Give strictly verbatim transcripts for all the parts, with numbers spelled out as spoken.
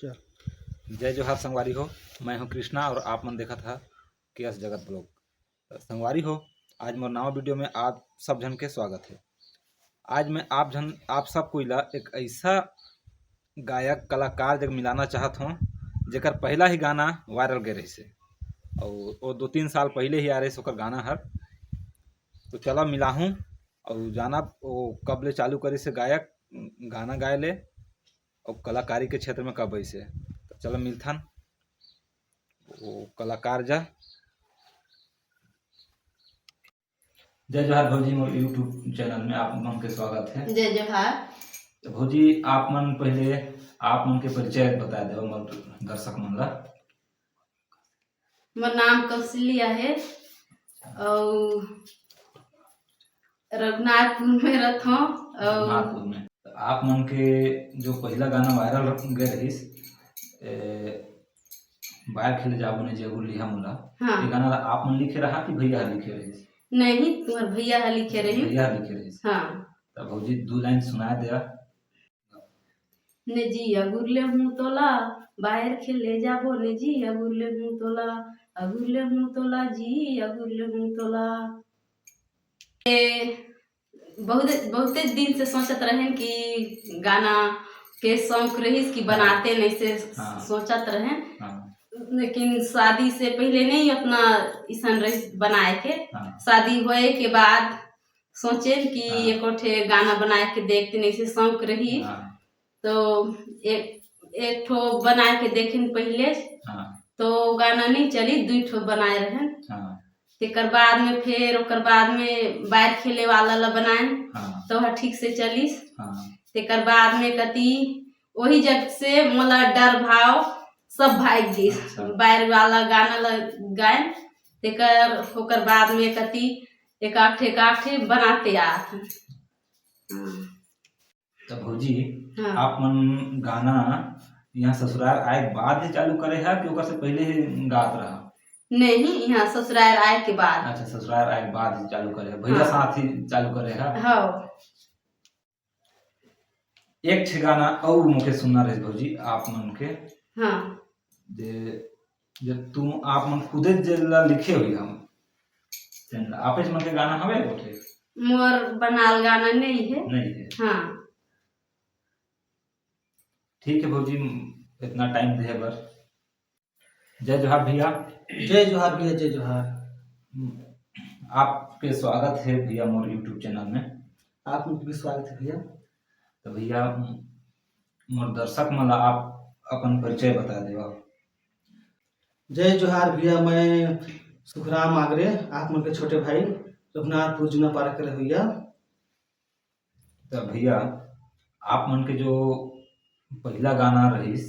चल। जय जोहार संगवारी हो, मैं हूं कृष्णा और आप मन देखत हा के एस जगत ब्लॉग। संगवारी हो, आज मोर नवा वीडियो में आप सब झन के स्वागत है। आज मैं आप झन, आप सब कोई ला एक ऐसा गायक कलाकार जग मिलाना चाहत हों, जेकर पहला ही गाना वायरल गए रहिसे, और वो दो तीन साल पहले ही आ रहिसे ओकर गाना हर। तो चला मिलाहूँ और जानब वो कब ले चालू करिसे गायक गाना गाए ले, और कलाकारी के क्षेत्र में कब अइसे। तो चला मिलथन वो कलाकार जा। जय जोहार भौजी, मोर YouTube चैनल में आप मन के स्वागत है। जय जोहार। तो भौजी, आप मन पहले आप मन के परिचय बता देव मोर दर्शक मन ला। मोर नाम कौशल्या है, अउ रघुनाथपुर में रथों, अउ रघुनाथपुर में। तो आप मन के जो पहला गाना वायरल गए रहिस, ए, बाहर खेले जाबो ने जगुर लिहा मोला, हाँ। ये गाना ला आप मन लिखे रहा कि भैया लिखे रहिस? नहीं, तुम्हार भैया ह लिखे रही। भैया लिखे रहिस। हाँ। तब भौजी दू लाइन सुना दिया। ने जी अगुर ले हूँ तोला, बाहर खेले जाबो, ने जी अगुर ले हूँ तोला, अगुर ले हूँ तोला जी, अगुर ले हूँ तोला। ए, बहुत, बहुते दिन से सोचत रहेन कि गाना के शौक रहिस कि बनाते नहीं से हाँ। सोचत रहेन। हाँ। लेकिन शादी से पहले नहीं उतना इसन रहिस बनाए के। हाँ। शादी होए के बाद सोचेन कि हाँ। एको ठे गाना बनाए के देखते नहीं से शौक रही। हाँ। तो एक, एक ठो बनाए के देखेन पहले, हाँ। तो गाना नहीं चली, दुई ठो बनाए रहेन। हाँ। तेकर बाद में फिर ओकर बाद में बाहर खेले वाला ला बनाएन, हाँ। तो वह ठीक से चलिस। हाँ। तेकर बाद में कती वही जग से मोला डर भाव सब भाग गिस। अच्छा। बाहर वाला गाना ला गाएन, तेकर ओकर बाद में कती एक आध ठे, एक आध ठे बनाते आत। हाँ। तो भौजी, हाँ। आप मन गाना यहाँ ससुराल आए के बाद ही चालू करे हा कि ओकर से पहले ही गात रहा? नहीं, यहाँ ससुराल आए के बाद। अच्छा, ससुराल आए के बाद ही चालू करे हा। भैया हाँ। साथ ही चालू करे हा? हाँ। एक ठे गाना अउ मोके सुनना रहिस भौजी, आप मन के। हाँ। जे, जे तुम आप मन खुदे जेला लिखे हुई हम। तेन ला। आपेच मन के गाना हवे एको ठे? मोर बनाल गाना नहीं है। नहीं है। हाँ। ठीक है भौजी, इतना टाइम देहे बर। जय जोहार भैया। जय जोहार भैया, जय जोहार। आपके स्वागत है भैया मोर YouTube चैनल में। आप लोग भी स्वागत है भैया। तो भैया, मोर दर्शक मन ला आप अपन परिचय बता देवा। जय जोहार भैया, मैं सुखराम आगरे, आप मन के छोटे भाई, रघुनाथपुर जुना पारा के रहे भैया। तो भैया, आप मन के जो पहला गाना रहिस,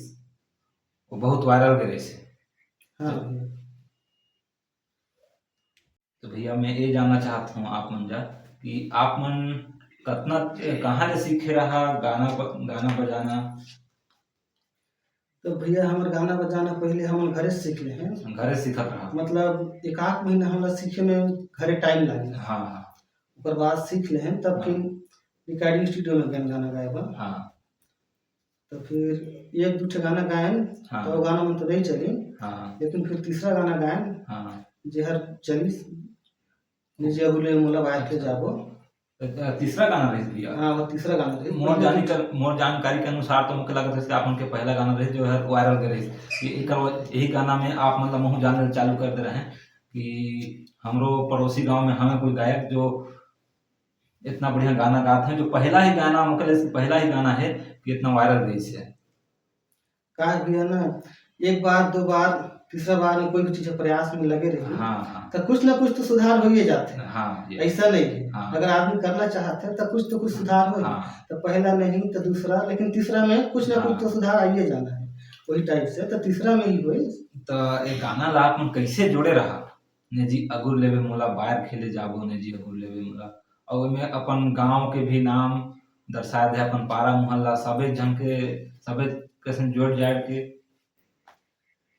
वो बहुत वायरल गए रहिस। हाँ भैया। तो भैया, मैं ये जानना चाहत हूँ आप मन जा कि आप मन कतना, कहाँ ले सीखे रहा गाना ब-, गाना बजाना? तो भैया, हमर गाना बजाना पहले हमन घरे से सीख ले हैं। घरे सीखत रहा। मतलब, एक आध महीना हमरा सीखे में घरे टाइम लागे। हाँ, हाँ। ओकर बाद सीख ले हैं, तब हाँ। फिर रिकॉर्डिंग स्टूडियो में गए गाना गाए बर। हाँ। तो फिर एक दू ठे गाना गायन, हाँ। तो वो गाना मन तो नहीं चली। हाँ। लेकिन फिर तीसरा गाना गायन, हाँ। जेहर चलिस, निजी अगुर ले मोला बाहर के जाबो। अ, तीसरा गाना रहिस भैया? हाँ, वो तीसरा गाना रहिस। मोर जानी कर, मोर जानकारी के अनुसार तो मुझे लगता है कि आप उनके पहला गाना रहिस जो है वायरल गए रहिस। ये एकर वज-, यही गाना में आप मतलब महू जाने चालू कर दे रहे हैं कि हमरो पड़ोसी गांव में हमें कोई गायक जो इतना बढ़िया गाना गात है, जो पहला ही गाना, मुझे लगता है पहला ही गाना है कि इतना वायरल गई है। का भैया ना, एक बार, दो बार, तीसरा बार में कोई भी चीज प्रयास में लगे रही, हाँ, हाँ। तो कुछ ना कुछ तो सुधार हो ही जाते हैं। हाँ, ये। ऐसा नहीं है। हाँ। अगर आदमी करना चाहते हैं, तो कुछ तो कुछ हाँ, सुधार हो। हाँ। तो पहला नहीं, तो दूसरा, लेकिन तीसरा में कुछ ना कुछ हाँ। तो सुधार आइए जाना है, वही टाइप से। तो तीसरा में ही होई। तो ये गाना ला आप मन कैसे जोड़े रहा? ने जी अगुर लेबे मोला, बाहर खेले जाबो, ने जी अगुर लेबे मोला। और ओमे अपन गांव के भी नाम दर्शाए दे, अपन पारा मोहल्ला, सबे झन के, सबे कैसे जोड़ जाड़ के।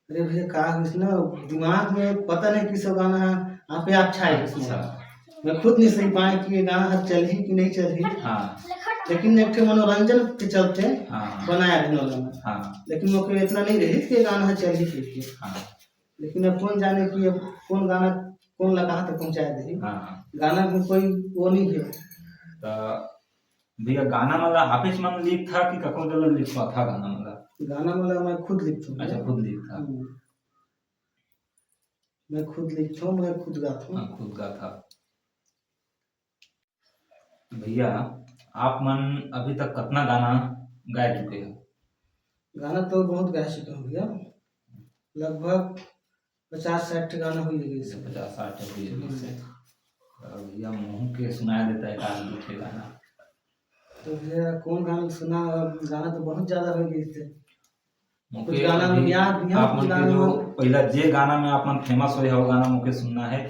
अरे भैया, का होइस ना, दिमाग में पता नहीं किस गाना है, आप पे आप छाए होइस ना। अच्छा। मैं खुद नहीं सही पाए कि ये गाना हर चलही कि नहीं चलही। हाँ। लेकिन एक ठे मनोरंजन के चलते हाँ। बनाया रहे गाना। हाँ। लेकिन मोके इतना नहीं रही कि गाना ह चलही कहिके। हाँ। लेकिन अब कौन जाने कि अब कौन गाना, कौन ला कहाँ तक पहुँचाए देही। हाँ। गाना में कोई वो नहीं है। त भैया, गाना मन ला आपेच मन लिखथा कि ककरो जग ले लिखवाथा गाना मन ला? गाना मन ला मैं खुद लिखथों। अच्छा, खुद लिखथा। हम्म। मैं खुद लिखथों, मैं खुद गाथों। हाँ, खुद गाथा। भैया, आप मन अभी तक कतना गाना गाए चुके हो? गाना तो बहुत गा चुके हँव भैया, लगभग पचास साठ गाना हो ही गइस। अच्छा, पचास साठ हो ही गइस। हम्म। तो भैया, मुँह के सुनाए देता है का दू ठे गाना। तो भैया, कौन गाना सुना? गाना तो बहुत ज्यादा हो गइस थे। मोके कुछ गाना अभी में याद नहीं है, आप कुछ मन के गाना जो में पहला जे गाना में आप मन famous होए हो, वो गाना मोके सुनना है।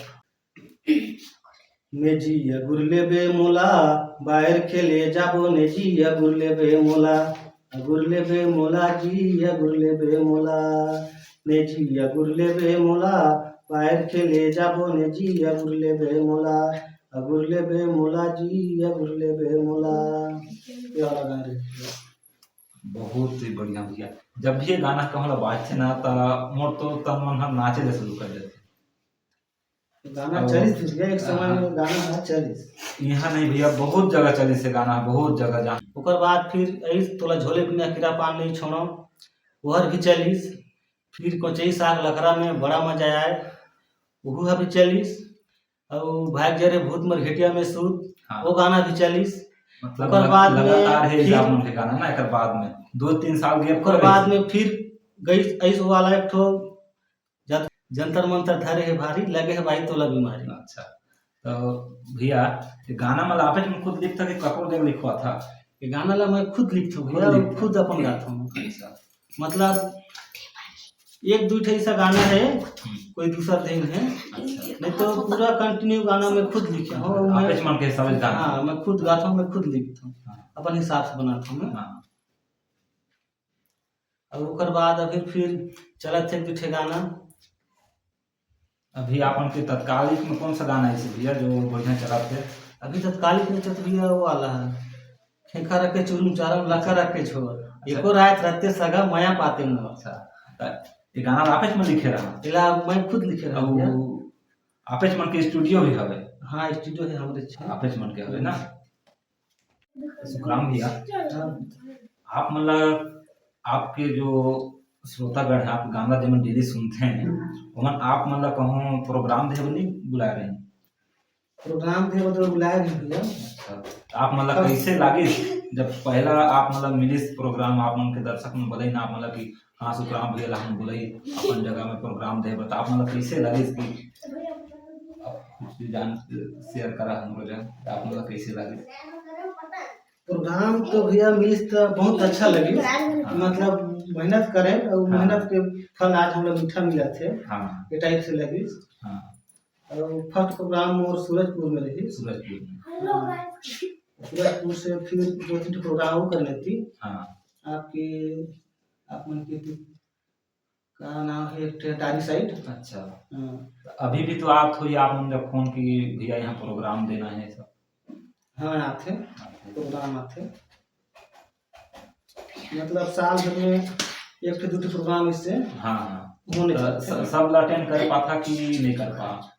ने जिया गुर लेबे मोला, बाहर खेले जाबो, ने जिया गुर लेबे मोला, गुर लेबे मोला, जिया गुर लेबे मोला, ने जिया गुर लेबे मोला, बाहर खेले जाबो, ने जिया गुर लेबे मोला, गुर लेबे मोला, जिया गुर लेबे मोला। ये वाला गाना रहे। बहुत ही बढ़िया भैया, जब भी ये गाना कहूँ ला बाजथे ना, त मोर तो तन मन ह नाचे ले शुरू कर देथे। गाना और चलिस भैया, एक समय हाँ। में गाना ह चलिस। यहाँ नहीं भैया, बहुत जगह चलिस हे गाना, बहुत जगह जहाँ। ओकर बाद फिर अइस तोला झोले बिना कीरा पान नहीं छोड़ो, ओहर भी चलिस। फिर कोचई साग लकड़ा में बड़ा मजा आए, ओहू ह भी चलिस। अउ भाग जा रे भूत मर घेटिया में सूत, हाँ। वो गाना भी चलिस। मतलब ओकर लग-, बाद में लगातार है फिर आप मन के गाना ना, एकर बाद में दो तीन साल gap ओकर कर बाद रहिस। में फिर गइस अइस वाला एक ठो जन-, जंतर मंतर धरे हे भारी, लगे हे भाई तोला बीमारी। अच्छा, तो भैया, ये गाना मन ला आपेच मन खुद लिखथा कि ककरो जग लिखवाथा? ये गाना ला मैं खुद लिखथों खुद भैया, लिखथों। खुद अपन गाथों। अच्छा। मतलब एक दू ठे ऐसा गाना है, हम्म। कोई दूसर नहीं है, अच्छा। नहीं तो पूरा continue गाना मैं खुद लिखे हूँ। मैं आपेच मन के हिसाब से गाना। हाँ, मैं खुद गाता हूँ, मैं खुद लिखता हूँ, हाँ। अपन हिसाब से बनाता हूँ मैं। हाँ। और ओकर बाद अभी फिर चलत थे एक दू ठे गाना। अभी आपन के तत्कालिक में कौन सा गाना है भैया जो बढ़िया चलत है? अभी तत्कालिक में तो भैया वो वाला है, खेखा रखे चुरुम चारम लका रखे छोर, अच्छा। एको रात रहते सगा मया पाते मोर। अच्छा, त ये गाना ला आपेच मन लिखे रहा? इला मैं खुद लिखे रहा अब भैया। आपेच मन के studio भी हवे? हाँ, studio है हमरे छे। आपेच मन के हवे ना? सुखराम भैया, हाँ। आप मन ला, आपके जो श्रोतागण है, आप गाना जेमन daily सुनते हैं, ओमन आप मन ला कहूँ program दे बर नहीं बुलाए रहे? Program दे बर तो बुलाए रहे भैया। अच्छा, तो आप मन ला हाँ। कैसे लागिस जब पहला आप मन ला मिलिस program, आप मन के दर्शक मन बोले ना आप मन ला कि हाँ, सुखराम भैया ला हम बुलाई अपन जगह में program दे बर, त आप मन ला कैसे लगिस कि आप कुछ भी जान share करा हमरो जन, त आप मन ला कैसे लगिस? Program तो भैया मिलिस त बहुत अच्छा लगिस, हाँ। मतलब मेहनत करे और हाँ। मेहनत के फल आज हम लोग मीठा मिला थे, हाँ। ये type से लगिस। हाँ। और first program मोर सूरजपुर में रही। सूरजपुर में। सूरजपुर से फिर दो तीन program और कर लेती। हाँ। आपके, आप मन के का नाम है, एक ठे टारी side। अच्छा। हाँ। तो अभी भी तो आप थोड़ी, आप मन जब phone की, "भैया, यहाँ program देना है", सब। हाँ, आथे। आथे। Program आथे। मतलब, साल भर में एक ठे, दू ठे program इससे हाँ, हाँ। होने तो चलते स-, हैं। सब ला attend कर पाथा कि नहीं कर पा?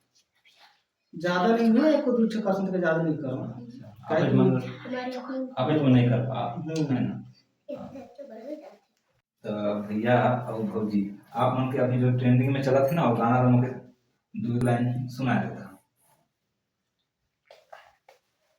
ज्यादा नहीं हुआ, एक दू ठे percent के ज्यादा नहीं करो। अच्छा। काहे अबे कि मन, अबे मन नहीं कर पा, हम्म। है ना? हाँ। तो भैया और भौजी, आप मन के अभी जो trending में चलत है ना, वो गाना ला मोके दू line सुना देता।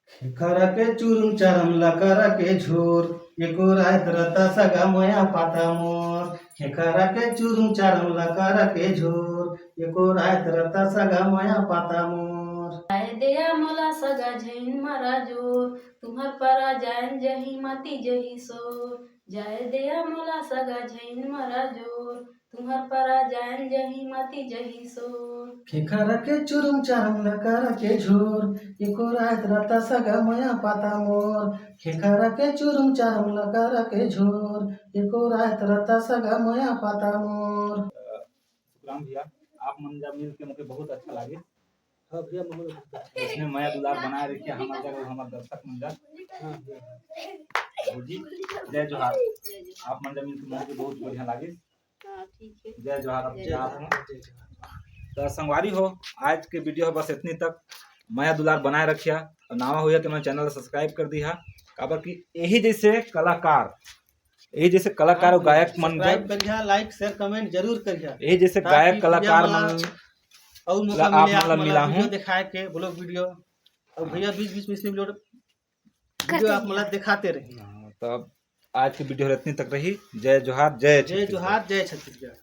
खेखरा के चुरुम चरम लकरा के झोर, एको रात रता सगा मया पाता मोर। खेखरा के चुरुम चरम लकरा के झोर, एको रात रता सगा मया पाता मोर। आए दया मोला सगा झैन मरा जोर, तुम्हर परा जान जही मती जही सोर। जाए दया मोला सगा झैन मरा जोर, तुम्हर परा जान जही मती जही सोर। खेखरा के चुरुम चारम लकरा के झोर, एको रात रता सगा मया पाता मोर। खेखरा के चुरुम चारम लकरा के झोर, एको रात रता सगा मया पाता मोर। सुखराम भैया, आप मन जा मिल के मुझे बहुत अच्छा लगे। हाँ भैया, मोहन। इसने मया दुलार बनाए रखे हमारे जगह, हमारे दर्शक मंडल। हाँ भैया। जी, जय जोहार। आप मन जमीन के मोहन के बहुत बढ़िया लागिस। हाँ, ठीक है। जय जोहार, आप जय जोहार। तो संगवारी हो, आज के वीडियो बस इतनी तक। मया दुलार बनाए रखिया और नावा हुआ तो मैं चैनल सब्सक्राइब कर दिया, काबर कि यही जैसे कलाकार, यही जैसे कलाकार और गायक मन सब्सक्राइब करिहा, लाइक शेयर कमेंट जरूर करिहा, यही जैसे ताकि गायक भैया कलाकार मन अउ मौका ला आप मिले, आप मन ला मिला हूँ। वीडियो दिखाए के, ब्लॉग वीडियो। और भैया बीच बीच में इसमें वीडियो आप मन ला दिखाते रहे। हाँ, तो अब आज की वीडियो इतनी तक रही। जय जोहार, जय जय छत्तीसगढ़। जोहार, जय छत्तीसगढ़।